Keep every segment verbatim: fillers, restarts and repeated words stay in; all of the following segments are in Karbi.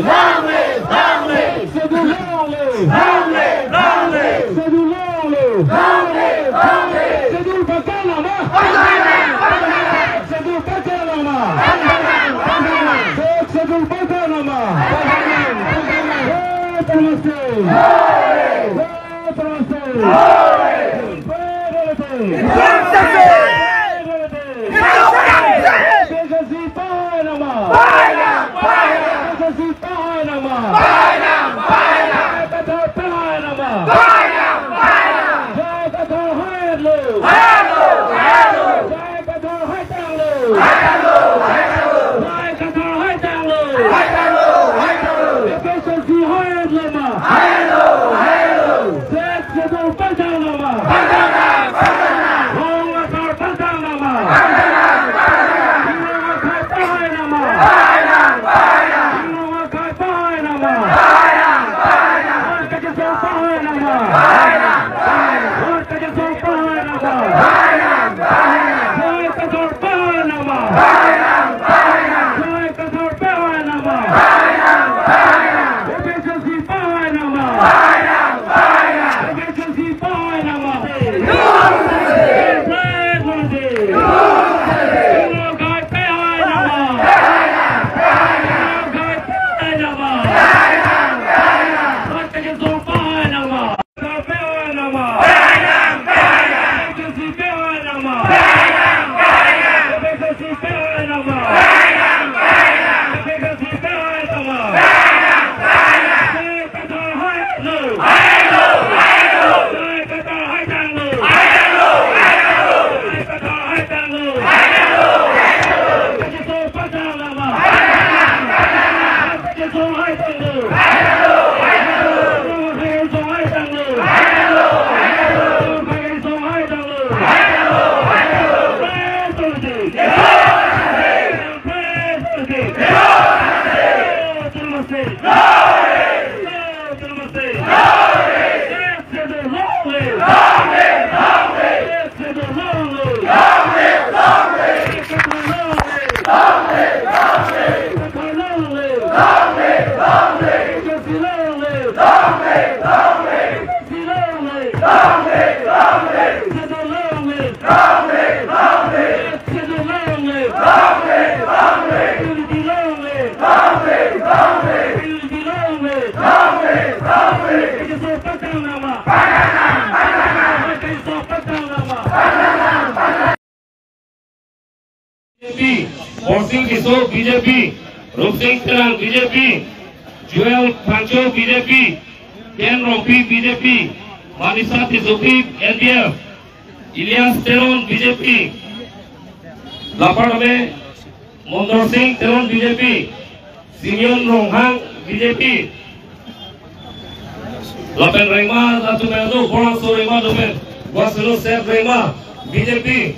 Long live, long live. Schedule long live. Long live, long live. Schedule long live. Long live, long live. Schedule pakanama. Schedule pakanama. Schedule pakanama. Jai Autonomous State. Jai Autonomous State. Federality. Federality. Federality. Federality. J I Kathar pahainama. Pahainama. J I Kathar pahainama. Pahainama. Pahainama. J I Kathar hailo. Hailo. Hailo. J I Kathar haitanglo. Haitanglo. Haitanglo. J I Kathar haitanglo. Haitanglo. Haitanglo. A P H L C hailoma. Hailo. Hailo. Sixth Schedule pangdangnama. Pangdangnang. Pangdangnang. Long Akhar pangdangnama. Pangdangnang. Pangdangnang. Long Akhar pahainama. Pahainang. Pahainang. Long Akhar pahainama. Pahainang, pahainang. World Kachesong pahainama. Pahainang, pahainang. World Kachesong pahainama. Pahainang, pahainang. J I Kathar pahainama. Pahainang, pahainang. J I Kathar pahainama. Pahainang, pahainang. A P H L C pahainama. Pahainang, pahainang. A P H L C pahainama. Long live. Long live. Long live. Long Akhar pahainama. Pahainang, pahainang. Long Akhar pahainama. Pahainang, pahainang. World Kachesong pahainama. Pahainama. Pahainang, pahainang. A P H L C pahainama. Pahainang, pahainang. A P H L C pahainama. Pahainang, pahainang. A P H L C pahainama. Pahainang, pahainang. J I Kathar hailo. Hailo, hailo. J I Kathar haitanglo. Haitanglo, haitanglo. J I Kathar haitanglo. Haitanglo, haitanglo. Kachesong pangdangnama. Pangdangnang, pangdangnang. Kachesong haitanglo. Haitanglo, haitanglo. Kachesong haitanglo. Haitanglo, haitanglo. Kachesong haitanglo. Haitanglo, haitanglo. Press authority. Press authority. Autonomous State. Autonomous State. Sixth Schedule long live. Long live, long live. Sixth Schedule long live. Long live, long live. Sixth Schedule long live. Long live, long live. Sixth Schedule long live. Long live, long live. Sixth Schedule long live. Long live, long live. Sixth Schedule long live. Long live, long live. Sixth Schedule long live. Long live, long live. Sixth Schedule long live. Long live, long live. Unity long live. Long live, long live. Unity long live. Long live, long live. Kachesong pangdangnama. Pangdangnang, pangdangnang. Kachesong pangdangnama. Pangdangnang, pangdangnang. B J P, Borsing Tisso B J P, Rupsing Terang B J P, Joel Phangcho B J P, Ken Rongpi B J P, Manisha Tissopi N P F, Elias Teron B J P, lapen tame Mondor Sing Teron B J P, Simeon Ronghang B J P, lapen Rengma atum ado, Borangso Rengma domen, Wasilo Sep Rengma B J P,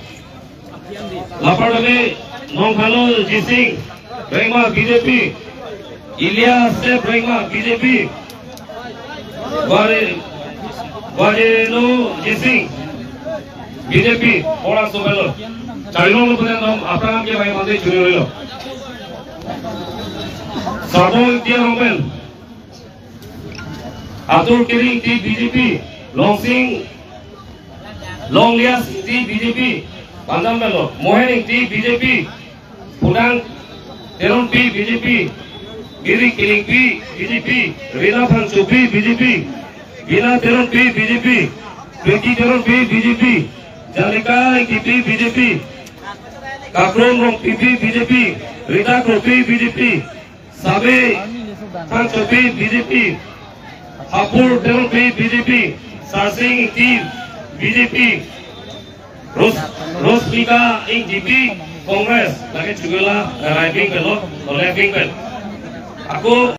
lapen tame Nongkhano Jising Rengma B J P, Elias Sep Rengma B J P, Wari, Warino Jising, B J P, Borangso Belo. Charilong lo punya nom, aphrang ke bai mande churi lo. Sarbong Ingti Rongpen. Atur Kering Ingti B J P, Longsing, Longlias Ingti B J P, Bandam Belo, Mohen Ingti B J P, Pudang Teronpi B J P, Giri Kilingpi B J P, Rina Phangchopi B J P, Bina Teronpi B J P, Pinky Teronpi B J P, Jalika Ingtipi B J P, Kakron Rongpipi B J P, Rita Kropi B J P, Sabe Phangchopi B J P, Hapur Teronpi B J P, Sarsing Ingti B J P, Ros-, Rosmika Ingtipi Congress, lake chugula, eh, right wing pen lo, left wing pen. Ako